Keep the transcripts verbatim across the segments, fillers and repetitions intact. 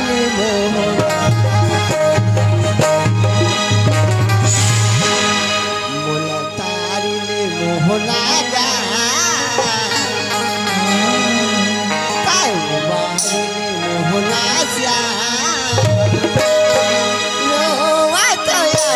मोहना, मोला तारी ले मोहना जा, ताई बारी ले मोहना जा, रोवा तो या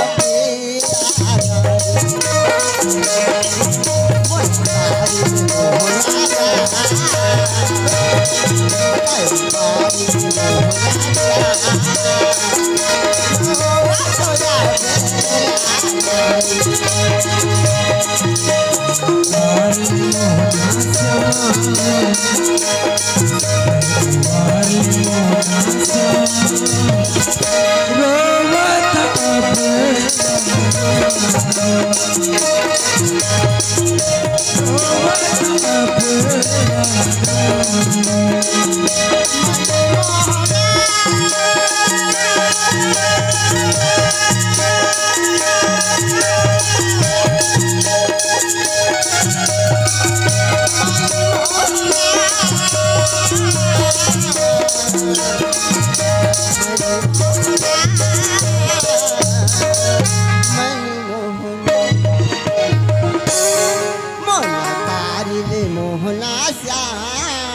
मोहना तारी ले मोहना श्याम,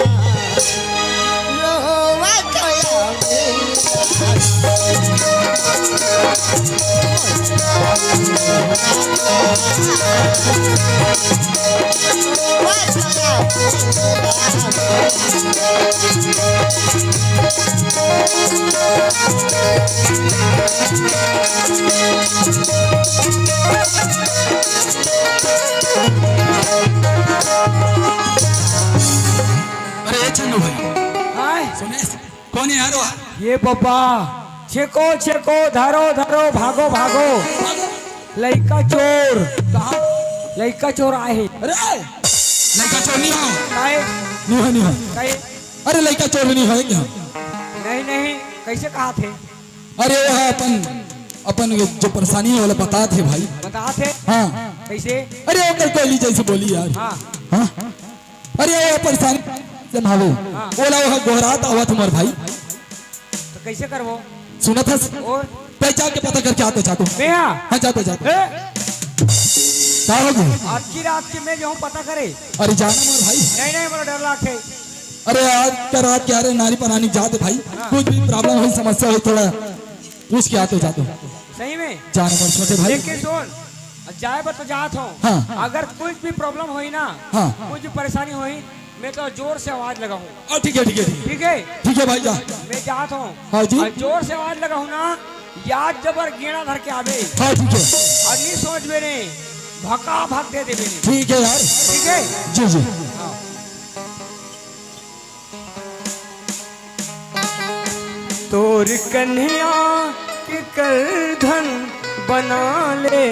रोवत आवे। अरे ए छन्नू भाई, हाय। सुने, कौन है यार वो? ये बब्बा, छेको, छेको, धरो, धरो, भागो, भागो। लइका चोर। कहाँ? लइका चोर आए हे। अरे, लइका चोर नहीं हो। काहे? नहीं हो, नहीं हो। काहे? अरे, लइका चोर नहीं हो क्या? नहीं, नहीं, कैसे कहा थे? अरे, वो है अपन, अपन ये जो परेशानी है, वो बता थे भाई। बता थे? हाँ। कैसे? अरे, ओकर कोयली जैसे बोली यार। हाँ। हाँ? अरे, वो परेशानी से ना हो। हाँ। ओला वो गोहरात आवत हमर भाई। तो कैसे करबो? सुनत हस? ओ। तै जाके पता करके आते जा तू। मैं हाँ? हाँ, जाते, जाते। ए? का हो गया? आज की रात के मैं जाऊँ पता करे। अरे, जाना मोर भाई। नहीं, नहीं, मोला डर लागथे। अरे, आज का रात के, अरे, नारी परानी जाते भाई। हाँ। कुछ भी problem होई, समस्या होई, थोड़ा पूछ के आते जा तू। सही में? जाना मोर छोटे भाई। लेकिन सुन, जाए बर तो जात हूँ। हाँ। अगर कुछ भी problem होई ना, हाँ। कुछ भी परेशानी होई, मैं तो जोर से आवाज लगाऊँ। हाँ, ठीक है, ठीक है, ठीक है। ठीक है? ठीक है भाई, जा। मैं जात हूँ। हाँ जी। और जोर से आवाज लगाऊँ ना, याद जबर गेड़ा धर के आवे। हाँ, ठीक है। और नहीं सोच बे रे, भका भक दे देबे रे। ठीक है यार। ठीक है? जी, जी। हाँ। तोर कन्हैया के करधन बना ले।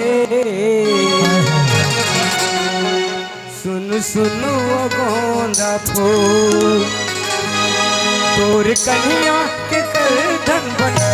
सुन, सुन वो गोंदा फूल, तोर कन्हैया के करधन बना।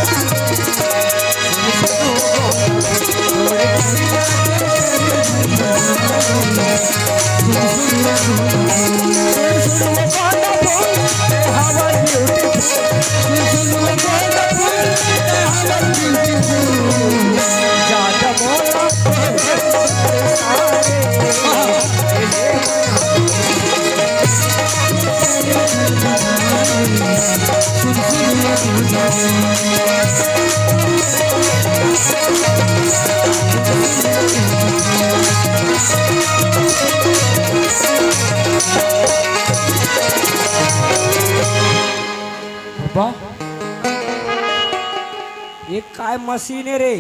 बाबा, ये काय मशीन है रे?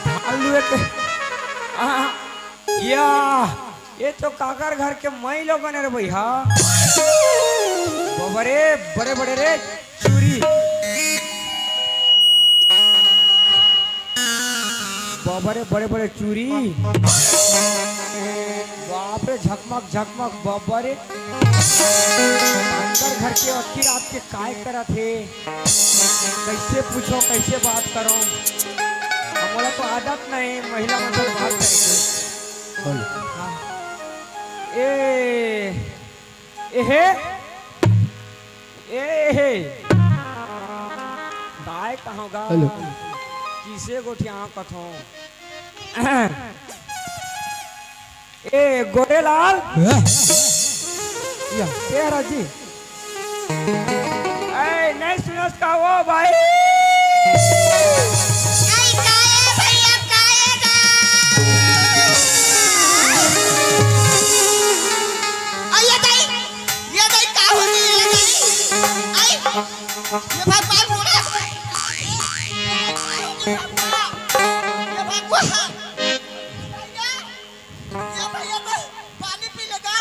धान लुए के, आ, या, ये तो काकर घर के माई लोगन है रे भैया। बाबा रे, बड़े बड़े रे चूरी। बाबा रे, बड़े बड़े चूरी। बाप रे, झकमक झकमक, बाबा रे। अंदर घर के अक्की रात के काय करत हे? कैसे पूछो, कैसे बात करो? हमला तो आदत नहीं महिला मन से बात करे के। हाँ। ए, ए हे, ए हे। कहाँ गा? हेलो। किसे गोठिया कथो? ए, गोरेलाल। हैं? या, तेरा जी। ए, नहीं सुनस का वो भाई? आई काए भैया, काए गा? आई ये दाई, ये दाई का होती है, ये दाई? आई, ये भगवान बोला। ये भगवान। भैया, ये भैया तो पानी पी लेगा।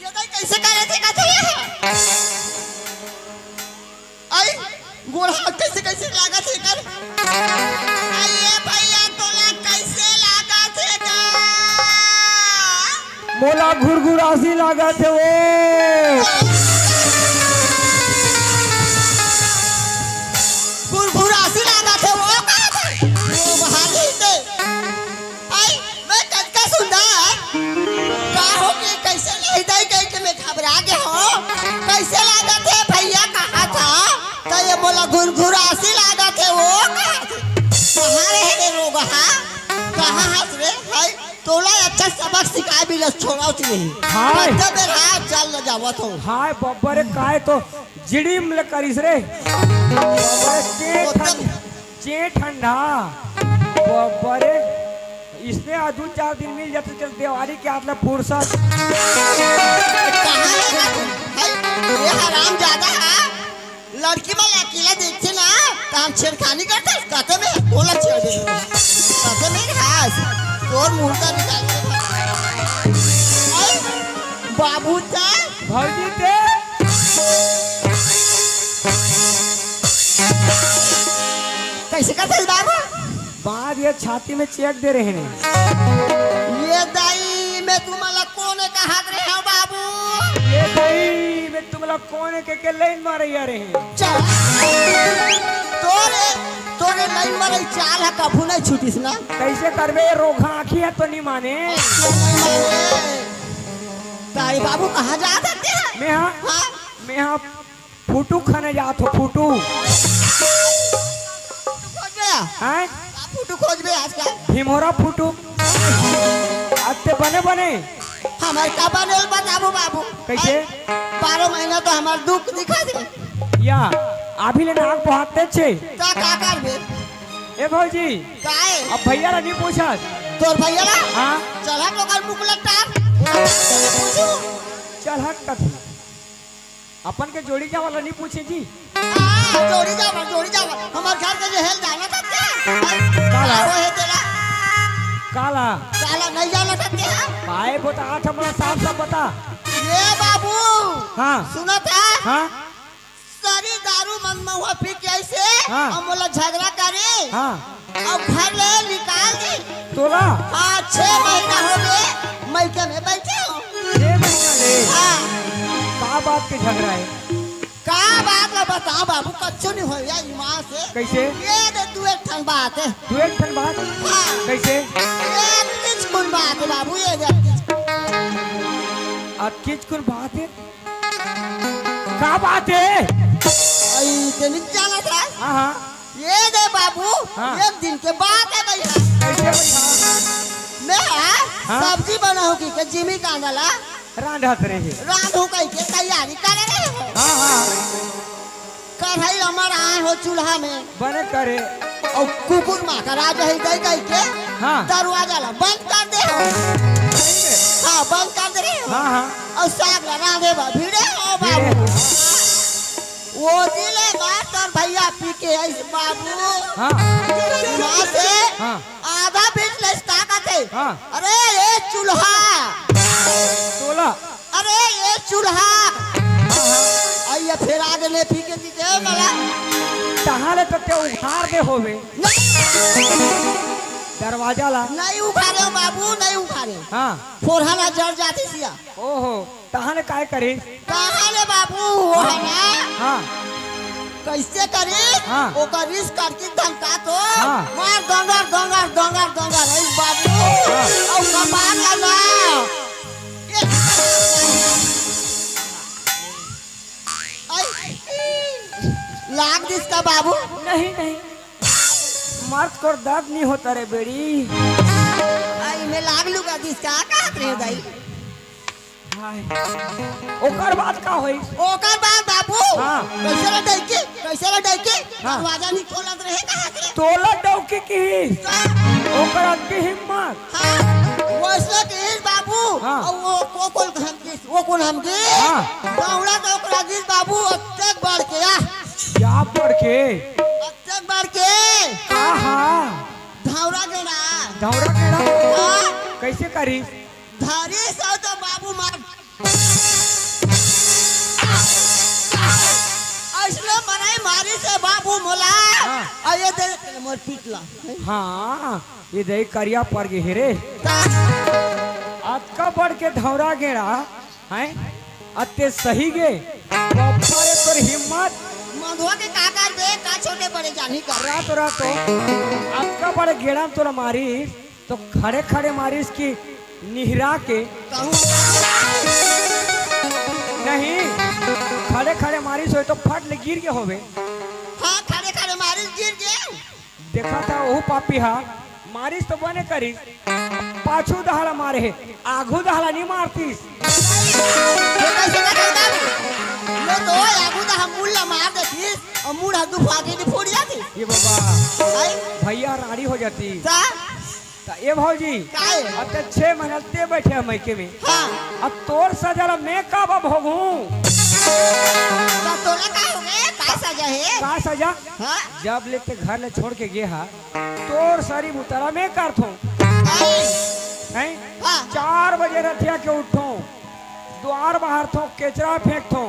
ये तो कैसे करे थे, कहते हैं? आई, गोड़ हाथ कैसे, कैसे लागत हे कर? आई, ये भैया तोला कैसे लागत हे कर? मोला घुरघुरासी लागत हे वो। घुरघुरासी लागत हे वो, का? वो बाहर ही थे। आई, मैं कतका सुंदर। का हो के कैसे नहीं दई कहि के मैं घबरा गे हो। कैसे लागत हे भैया, कहा था? त ये मोला घुरघुरासी लागत हे वो, कहा था। कहाँ रहे रे रोगहा? कहाँ हस रे? हाय, तोला अच्छा सबक सिखाए बिना छोड़ावत नहीं। हाय। बच्चा बेर हाथ चल न जावत हो। हाय, बब्बर काय तो जिड़िम ले करिस रे। बब्बर के ठंड। जे ठंडा, बब्बा रे, इसने आज दू चार दिन मिल जाते, चल देवारी के आतला फुर्सत। कहाँ है? भाई, ये हराम ज्यादा है। लड़की मन अकेला देखथे ना, त हम छेड़खानी करते, कहते में बोला छेड़ दे। कहते में घास, तोर मुर्दा निकाल के भाग। आई, बाबू ता। भौजी ते। कैसे करते हैं बाबू? बांध ये छाती में चेक दे रहे हैं। ये दाई, मैं तुम्हाला कोने कहात रहे हो बाबू? ये दाई, मैं तुम्हाला कोने के, के लाइन मारे आ रहे हैं। चल। तोरे, तोरे लाइन मारे चाल है, कभू नहीं छूटिस ना। कैसे करबे, रोखा आँखी है तो नहीं माने। नहीं माने। ताई बाबू कहाँ जात हते? मैं हाँ, हाँ? मैं हाँ फुटू खाने जात हो, फुटू। फुटू खोजबे? हैं? का फुटू खोजबे आजकल? ढिमोरा फुटू। अत्ते बने बने। हमर का बनेल बताबो बाबू। कैसे? हैं? बारह महीना तो हमर दुख दिखा दे। या, अभी ले नाक बहाते छे। त का करबे? ए भौजी। काहे? अब भैया ला नहीं पूछत। तोर भैया ला? हाँ। चल हट ओकर मुकुला टार। पूछू। चल हट कथी। अपन के जोड़ी जावल ला नहीं पूछे जी। हाँ, जोड़ी जावल, जोड़ी जावल। हमर घर के जे हेल जाना था क्या? काला। वो है तेरा। काला। काला नहीं जाना था क्या? भाई बता, आठ हमरा साफ साफ बता। ये बाबू। हाँ। सुना था? हाँ। सरी दारू मन महुआ पी के ऐसे हाँ। और मोला झगड़ा करे। हाँ। अब घर ले निकाल दे। तोला? हाँ, छह महीना हो गए, मइके में बैठे हो। छह महीना ले? हाँ। का बात के झगड़ा है? का बात ला बताओ बाबू, कच्चो नहीं हो या ईमान से। कैसे? ये दे तू एक ठन बात है। तू एक ठन बात? हाँ। कैसे? ये किचकुन बात है बाबू, ये दे किचकुन। आ किचकुन बात है? का बात है? आई, ते नहीं जाना था? हाँ, हाँ। ये दे बाबू, हाँ। एक दिन के बात है भैया। कैसे भैया? मैं हाँ, हाँ। सब्जी बनाऊँ कि के जिमी कांदा ला। रांधत रहे। रांधू कहि के तैयारी करे रहे हो। हाँ, हाँ। कढ़ाई हमर आए हो चूल्हा में। बने करे। और कुकुर माँ का राज है दे कहि के हाँ। दरवाजा ला बंद कर दे हो। सही में? हाँ, बंद कर दे रहे हो। हाँ, हाँ। और साग ला रांधे बा भिड़े हो बाबू। भिड़े। वो दिले मार तोर भैया पी के आइस बाबू। हाँ। माँ से हाँ। आधा बीच ले का कहते? हाँ। अरे ये चूल्हा। तोला। अरे ये चूल्हा। हाँ, हाँ। आइए फिर आगे ले पी के दीजिए मला। तहाँ ले तो ते उघार दे होवे। नहीं। दरवाजा ला। नहीं उघारे हो बाबू, नहीं उघारे। हाँ। फोरहा ला जड़ जाती सिया। ओहो। तहाँ ले काय करे? तहाँ ले बाबू, वो हाँ। है ना? हाँ। कैसे करे? हाँ। ओकर रिस करके धमका तो हाँ। मार दंगर, दंगर, दंगर, दंगर, ऐ बाबू। हाँ। और कपार ला ना। ये आई। लाग दिस का बाबू? नहीं, नहीं, मर्द को दर्द नहीं होता रे बेड़ी। आई में लाग लुगा दिस का, का कहत रहे दाई? हाय। ओकर बाद का होई? ओकर बाद बाबू, हाँ। कैसे ला डौकी, कैसे ला डौकी? हाँ। दरवाजा नहीं खोलत रहे, कहाँ से? तोला डौकी की। का? ओकर अतकी हिम्मत। हाँ, वैसे की बाबू, हाँ। और वो, वो कौन हम की, वो कौन हम की? हाँ। दौड़ा तो ओकरा गिर बाबू, अतेक बढ़ के आ। क्या बढ़ के? अतेक बढ़ के। हाँ, हाँ। धौरा गेड़ा। धौरा गेड़ा? हाँ। कैसे करी? धरी सो तो बाबू मार। ऐसने मराई मारी से बाबू मोला। हाँ। आ ये दे मोर पीट ला। हाँ, ये दे करिया पर गे हे रे। ता अतका बढ़ के धौरा गेड़ा, हैं? अते सही गे। बापा रे तोर हिम्मत। मधुआ के का कर दे, का छोटे बड़े जानी कर। रात रात तो अतका बढ़ गेड़ा तोला मारी। तो खड़े खड़े मारिस कि निहरा के? कहूँ नहीं, खड़े खड़े मारिस होय तो फट ले गिर गे होवे। हाँ, खड़े खड़े मारिस गिर गे। देखा था ओहू पापी हा, मारिस तो बने करिस, पाछू दहला मारे हे, आघू दहला नहीं मारतिस। ये कैसे ना करता? मैं तो आघू दहला मुड़ ला मार देतिस और मुड़ हा दुफाके नहीं फूट जातिस। ये बाबा, आई? भैया राड़ी हो जाती। ता? त ए भौजी, काहे? अब त छह महीना ते बैठे हे मइके में। हाँ। अब तोर सजा ला मैं का बा भोगहूँ? त तोला का होगे? का सजा हे? का सजा? हाँ। जब ले ते घर ले छोड़ के गे हा, तोर सारी बुतारा मैं करथों। आई। हैं? हाँ। चार बजे रतिया के उठथों, दुआर बहारथों, केचरा फेंकथों,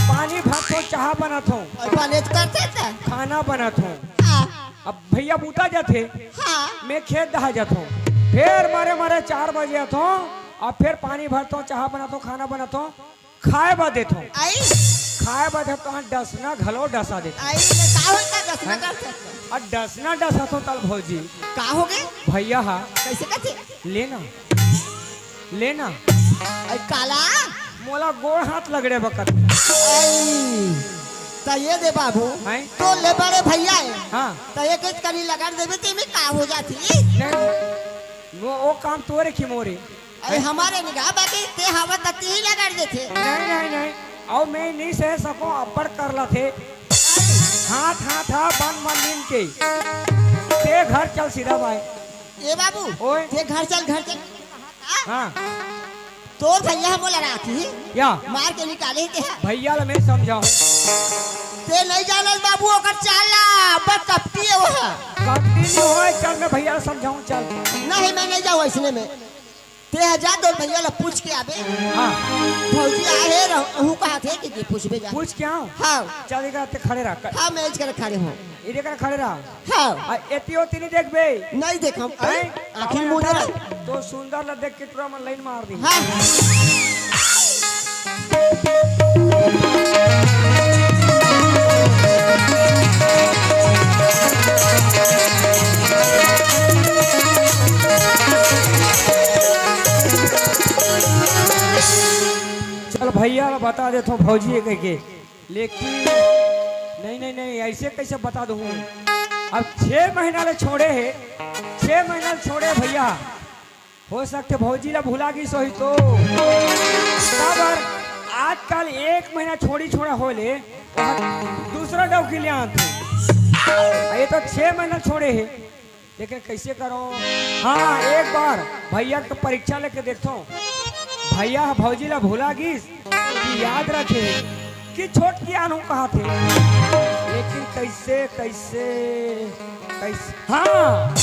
पानी भरथों, चाहा बनाथों। और पानी करते थे। खाना बनाथों। हाँ। अब भैया बूता जाथे, हाँ। मैं खेत दहा जाथों, फेर मारे मारे चार बजे आथों, अब फेर पानी भरथों, चाहा बनाथों, खाना बनाथों, खाए बर देथों। आई। खाए बर देथों, हाँ, डसना घलो डसा देथों। आई, ले का होता डसना हैं? डसना? अब डसना डसाथों तल भौजी। का होगे? भैया हा। कैसे कथे? लेना। लेना। अई काला? मोला गोड़ हाथ लगड़े बकत। अई, त ये दे बाबू, हैं? तो ले बड़े भैया हे। हाँ। त एक एक कनी लगड़ देबे, ते में का हो जाती? नहीं, वो, वो काम तोरे की मोरे। अई हैं? हमारे निगाह बाकी ते हवा तती ही लगड़ देथे। नहीं, नहीं, नहीं। अउ मैं नहीं सह सकों, अब्बड़ कर लथे। हाथ, हाथ, हा, बन, बन, नींद के। ते घर चल सीधा बाय। ए बाबू, ओए। ते घर चल, घर चल। हाँ। तोर भैया ह मोला रात ही या। मार के निकाले हे तेहा। भैया ला मैं समझाहूँ। ते नहीं जानस बाबू, ओकर चाल ला, बस कपटी हे वो ह। कपटी नहीं होय, चल मैं भैया ला समझाहूँ, चल। नहीं, मैं नहीं जाऊँ अइसने में। तेहा जा, तोर भैया ला पूछ के आबे। हाँ। भौजी आए हे, रहू कहाथे कि, कि पूछबे जा। पूछ के आऊँ? हाँ। चल, इधर ते खड़े रह। हाँ, मैं इस कर खड़े हूँ। इधर कर खड़े रह। हाँ। आ, एती ओती नहीं देखबे। नहीं देखम। हैं? आखिर मुंह देख। तो सुंदर ला देख के टुरा मन लाइन मार दी। हाँ। चल भैया ला बता देथों भौजी हे कहिके। लेकिन नहीं, नहीं, नहीं, अइसे कइसे बता दूँ? अब छह महीना ले छोड़े हे, छह महीना ले छोड़े भैया। हो सकथे भौजी ला भुला गिस होही तो। काबर आजकल एक महीना छोड़ी छोड़ा होय ले, ओहर दूसरा डौकी ले आथे। ये तो छह महीना छोड़े हे। लेकिन कइसे करों? हाँ, एक बार भैया के परीक्षा लेके देखथों। भैया ह भौजी ला भुला गिस कि याद रखे कि छोटकी आनहूँ कहाथे। लेकिन कइसे, कइसे, कइसे? हाँ,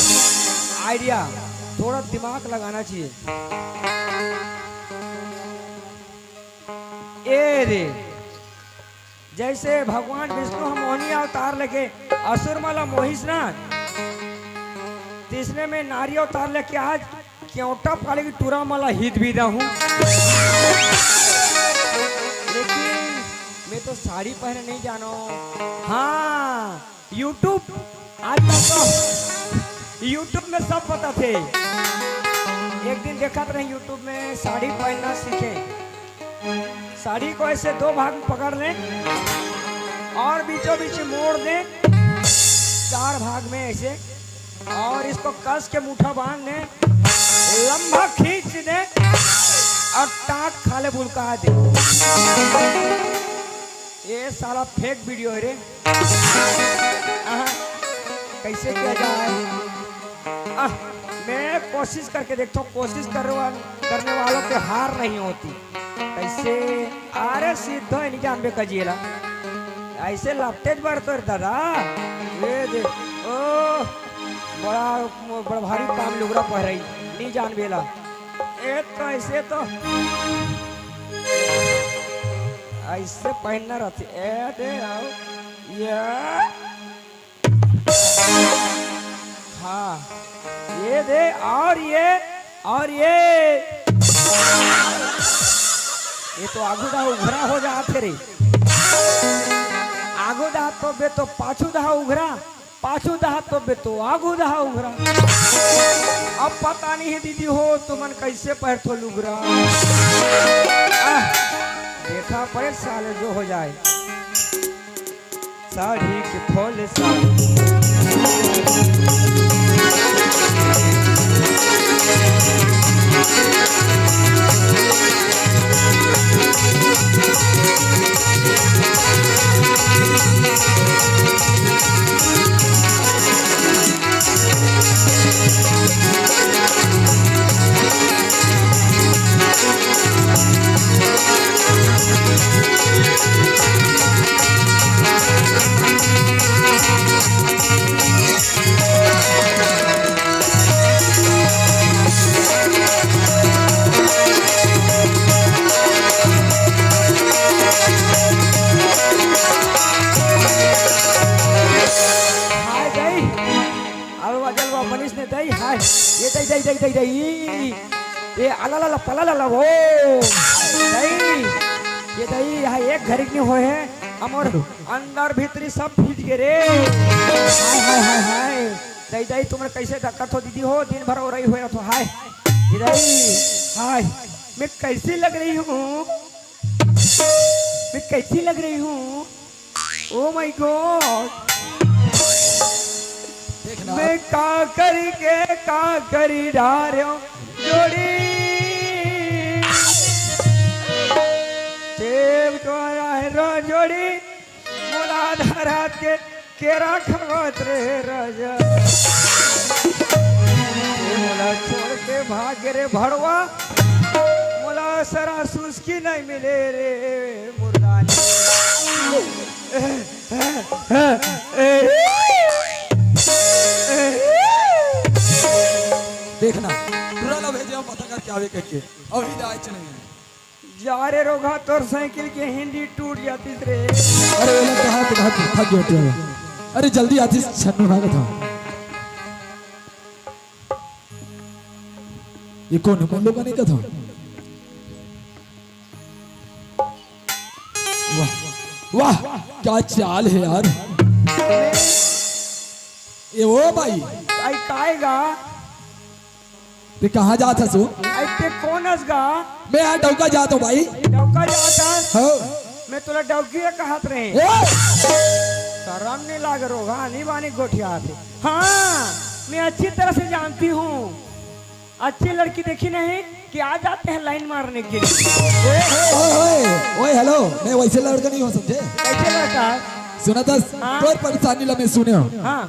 idea, थोड़ा दिमाग लगाना चाहिए। ए रे, जइसे भगवान विष्णु ह मोहनी अवतार लेके असुर मन ला मोहिस ना, तइसने में नारी अवतार लेके आज केवटा पाले की टुरा मन ला हित भी दहूँ। लेकिन मैं तो साड़ी पहने नहीं जानों। हाँ, YouTube, आजकल तो YouTube में सब बताथे। एक दिन देखत रहें YouTube में साड़ी पहनना सीखे। साड़ी को ऐसे दो भाग में पकड़ लें, और बीचों बीच मोड़ दे चार भाग में ऐसे, और इसको कस के मुट्ठा बांध दे, लंबा खींच दे और टाट खाले बुलका दे। ये साला फेक वीडियो है रे। आहा, कैसे किया जाए? आह, मैं कोशिश करके देखता हूँ, कोशिश करने वाल-, करने वालों के हार नहीं होती। कैसे? अरे सीधो ही नहीं जानबे कजिएला। ऐसे लपटेज बर तोर दादा। ये दे, ओ, बड़ा, बड़ा भारी काम लुगरा पहराई, नहीं जानबेला। ए तो ऐसे तो, ऐसे पहनना रहती। ए दे, आओ। ये हाँ, ये दे, और ये, और ये, ये तो आगू दा उघरा हो जात हे रे। आगू दा तो बे तो पाछू दा उघरा, पाछू दा तो बे तो आगू दा उघरा। अब पता नहीं है दीदी हो, तुमन कैसे पहरथो लुगरा। आह, देखा पड़े साले जो हो जाए। साड़ी के फॉल साड़ी। हाय दई, अलवा जलवा मनीष ने दई, हाय, ये दई, दई, दई, दई, दई, ये अला ला ला पला ला ला वो, दई, ये दई, यहाँ एक घड़ी नहीं होए हैं, हमर अंदर भीतरी सब भीज गे रे। हाय, हाय, हाय, हाय। दई, दई, तुमन कैसे डकत हो दीदी हो, दिन भर ओरई होए हो, हाय। ये दई, हाय, मैं कैसी लग रही हूँ? मैं कैसी लग रही हूँ? Oh my God! देखना। मैं का करी के का करी डार्यो जोड़ी। सेव तो आया है रो जोड़ी, मोला आधा रात के केरा खवात रहे राजा। मोला छोड़ के भाग रे भड़वा, मोला सरा सुस्की नहीं मिले रे मुर्दानी। देखना, टुरा ला भेजे हम पता करके आवे करके। अभी दाय चलेंगे। जा रे रोगहा, तोर साइकिल के हिंडी टूट जातिस रे। अरे, ओला कहा तो भाग, भाग गया ट्रेन। अरे, जल्दी आतिस, छन्नू भागत हूँ। ये कौन है? कौन लोग आने का था? वाह, वाह, क्या चाल है यार। ये वो भाई। आई काएगा? ते कहाँ जात हस ओ? आई ते कोन हस गा? मैं यहाँ डौका जात हूँ भाई। डौका जात हस? हाँ। मैं तोला डौकी कहत रहे। ए! शरम नहीं लाग रोगहा, नहीं बानी गोठियाथे। हाँ, मैं अच्छी तरह से जानती हूँ। अच्छी लड़की देखी नहीं कि आ जाते हैं लाइन मारने के लिए। ओए, ओए, ओए, ओए, हेलो, मैं वैसे लड़का नहीं हूँ, समझे? कैसे लड़का? सुना था, हाँ। तोर परेशानी ला मैं सुने हूँ। हाँ।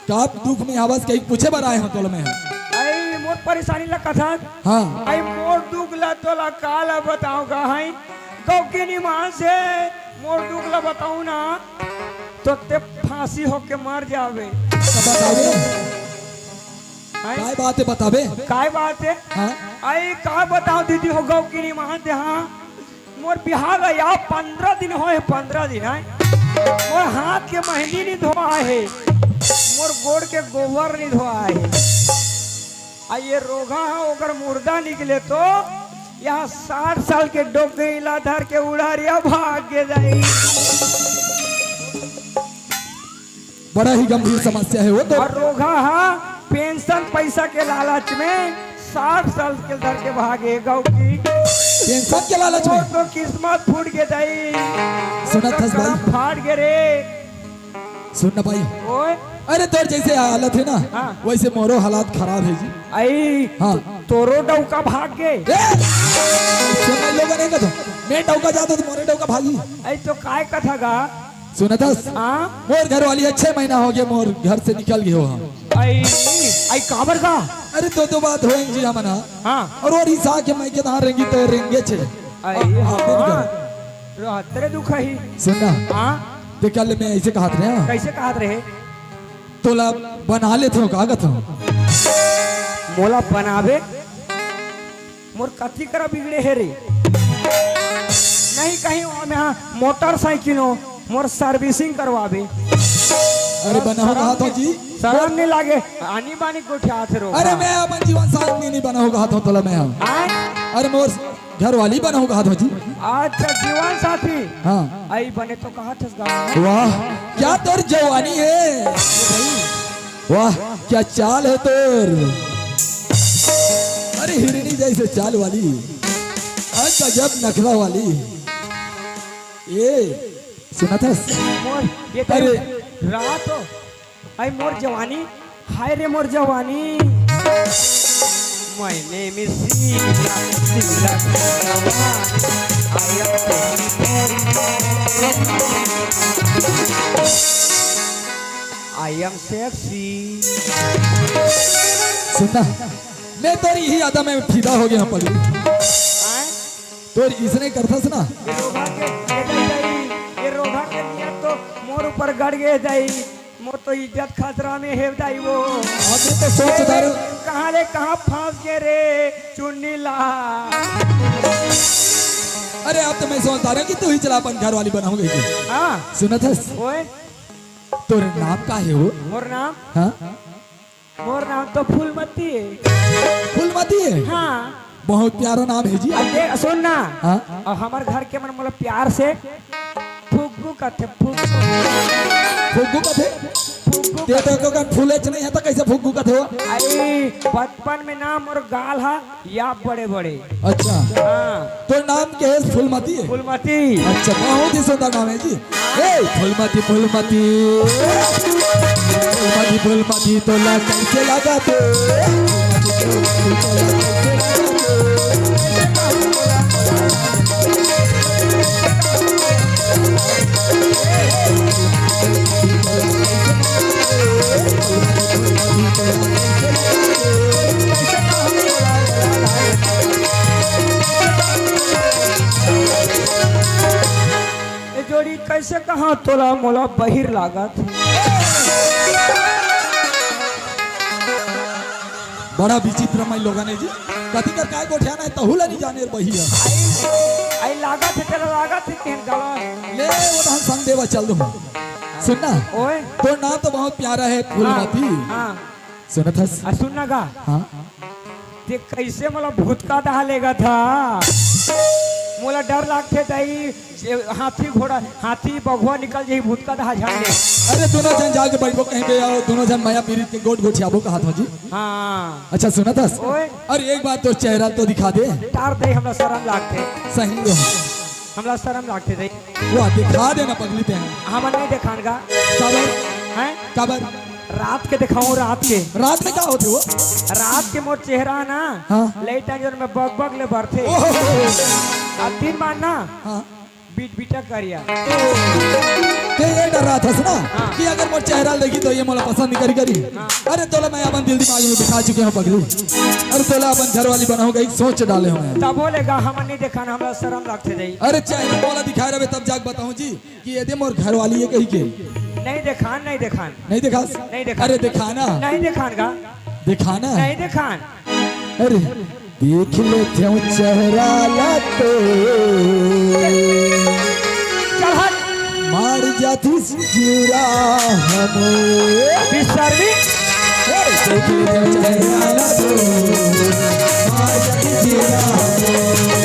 का दुख में आवाज कहीं पूछे बर आए हो तोला मैं? आई मोर परेशानी ला कथन। हाँ। आई मोर दुख ला तोला का ला बताऊं का हई? गौ के निमान से मोर दुख ला बताऊं ना तो ते फांसी होके मर जावे। का बतावे? हैं? काय बात है बतावे? काय बात है? हाँ। आई का बताऊं दीदी हो गौ के निमान से, हाँ। मोर बिहाव ला या पंद्रह दिन होए, पंद्रह दिन आए। मोर हाथ के मेहंदी नहीं धोआ है, मोर गोड़ के गोबर नहीं धोआ है। आ ये रोगहा ओकर मुर्दा निकले तो यहाँ साठ साल के डोकरी ला धर के उड़ारिया भाग के जाई। बड़ा ही गंभीर समस्या है वो तो। और रोगहा हा पेंशन पैसा के लालच में साठ साल के धर के भागे गौ की। पेंशन के लालच में? वो तो किस्मत फूट के दई। सुनत हस भाई? फाट गे रे। सुन ना भाई। ओए। अरे तोर जैसे हालत हे ना, हाँ। वैसे मोरो हालात खराब हे जी। आई, हाँ। तो-, तोरो डौका भाग गे। ए! सुन ना लोगन, नहीं कथों, मैं डौका जाथों त मोरे डौका भागही। आई तो काय कथा गा? सुनत हस? हाँ। मोर घरवाली ह छह महीना होगे मोर घर से निकल गे हो। आई, आई काबर गा? अरे दो दो बात होय जी हमन ह। हाँ। अउ ओ रिसा के मइके तहाँ रेंगी त रेंगेच हे। आई, अब आबे नहीं हाँ। करे। रहत रे दुख ही। सुन ना। हाँ। ते कल मैं ऐसे कहत रहे, हाँ। कैसे कहत रहे? तोला बना लेथों, का कथों? मोला बनाबे? मोर कथी करा बिगड़े हे रे? नहीं कहीं ओ मेहा मोटरसाइकिल हो, मोर servicing करवाबे। अरे बनाहूँ कहत हों जी। सरम नहीं लागे, आनी बानी गोठियात हे रो। अरे मैं अपन जीवन साथी नहीं बनाहूँ कहत हों तोला मैं। आय? अरे मोर घरवाली बनाहूँ कहत हों जी। अच्छा, जीवन साथी। हाँ। आई बने तो कहत हस गा। वाह, क्या तोर जवानी हे। वाह, क्या चाल हे तोर। अरे हिरनी जैसे चाल वाली। अरे गजब नखरा वाली। ए, सुनत हस? मोर, ये तो अरे। रात हो। आई मोर जवानी, हाय रे मोर जवानी। My name is Sila, Sila, Sila। I am sexy। I am sexy। सुन ना, मैं तोर इही अदा में फिदा हो गे हँव पगली। आय? तोर इसने करथस ना। ये रोगहा के, ये दाई, दाई, ये रोगहा के नियत तो मोर ऊपर गड़ गे दाई। मोर तो इज्जत खतरा में हे दाई वो। अब मैं तो सोच डारे। कहाँ ले कहाँ फँस गे रे चुन्नी ला। अरे अब तो मैं सोच डारे हँव कि तू ही चला अपन घरवाली बनाहूँ कहिके। हाँ। सुनत हस? ओए। तोर नाम का हे वो? मोर नाम? हाँ? मोर नाम तो फूलमती हे। फूलमती हे? हाँ। बहुत प्यारा नाम हे जी। अरे सुन ना। हाँ? अउ हमर घर के मन मोला प्यार से फुग्गू कथे, फुग्गू। फुग्गू कथे? फुग्गू ते तो कथे। एको कन फूलेच नहीं हे त कैसे फुग्गू कथे वो? अरे बचपन में ना मोर गाल हा या बड़े बड़े। अच्छा। हाँ। तोर नाम के हे फूलमती हे? फूलमती। अच्छा, बहुत ही सुंदर नाम हे जी। ए, फूलमती, फूलमती। फूलमती, फूलमती, तोला कैसे लागथे? ए जोड़ी कैसे कहा तोला मोला बहिर लागत। बड़ा विचित्र मैं लोगन हे जी। कति कर काय गोठियाना हे, तहू ला नहीं जाने बही हे। आई, आई लागत हे, तेला लागत हे, केहन गला। ले, वो तो हम संग देवा चल दूँ। सुन ना, ओए। तोर नाम तो बहुत प्यारा हे, फूलमती। हाँ, हाँ। सुनत हस? आ, सुन ना गा। हाँ। ते कैसे मोला भूतका दहा लेगत हा? मोला डर लागथे दाई, जे हाथी घोड़ा, हाथी बघवा निकल जाही, भूतका दहा झन ले। अरे दोनों झन जाके बैठबो कहीं पे, अउ दोनों झन मया पीरित के गोठ गोठियाबो कहत हों जी। हाँ। अच्छा सुनत हस? ओए। अरे एक बार तोर चेहरा तो दिखा दे। टार दे, हमला सरम लागथे। सही हो। हमला सरम लागथे दाई। वाह, दिखा दे ना पगली ते। हमन नहीं देखान गा। काबर? हैं? काबर? रात के देखाहूँ, रात के। रात में का होथे वो? रात के मोर चेहरा ना, हाँ। लाइट अंजोर में बग बग ले बरथे। ओहो। अब दिन मान ना, हाँ। बिट बिटा करिया। ते ये डराथस ना, हाँ। कि अगर मोर चेहरा देखही तो ये मोला पसंद नहीं करी करी। हाँ। अरे तोला मैं अपन दिल दिमाग में बिठा चुके हँव पगली। अरे तोला अपन घरवाली बनाहूँ कहिके सोच डाले हँव मैं। तभो ले गा हमन नहीं देखान, हमला सरम लागथे दाई। अरे चेहरा मोला दिखाए रहे तब जाके बताहूँ जी। कि ये दे मोर घरवाली हे कहिके। नहीं देखान, नहीं देखान। नहीं देखास? नहीं देखान। अरे देखा ना। नहीं देखान गा। देखा ना। नहीं देखान। अरे देख लेथँव चेहरा ला तो। चल हट। मार जातिस जीरा हमर। बिसरनी। अरे देख लेथँव चेहरा ला तो। मार जातिस जीरा हमर।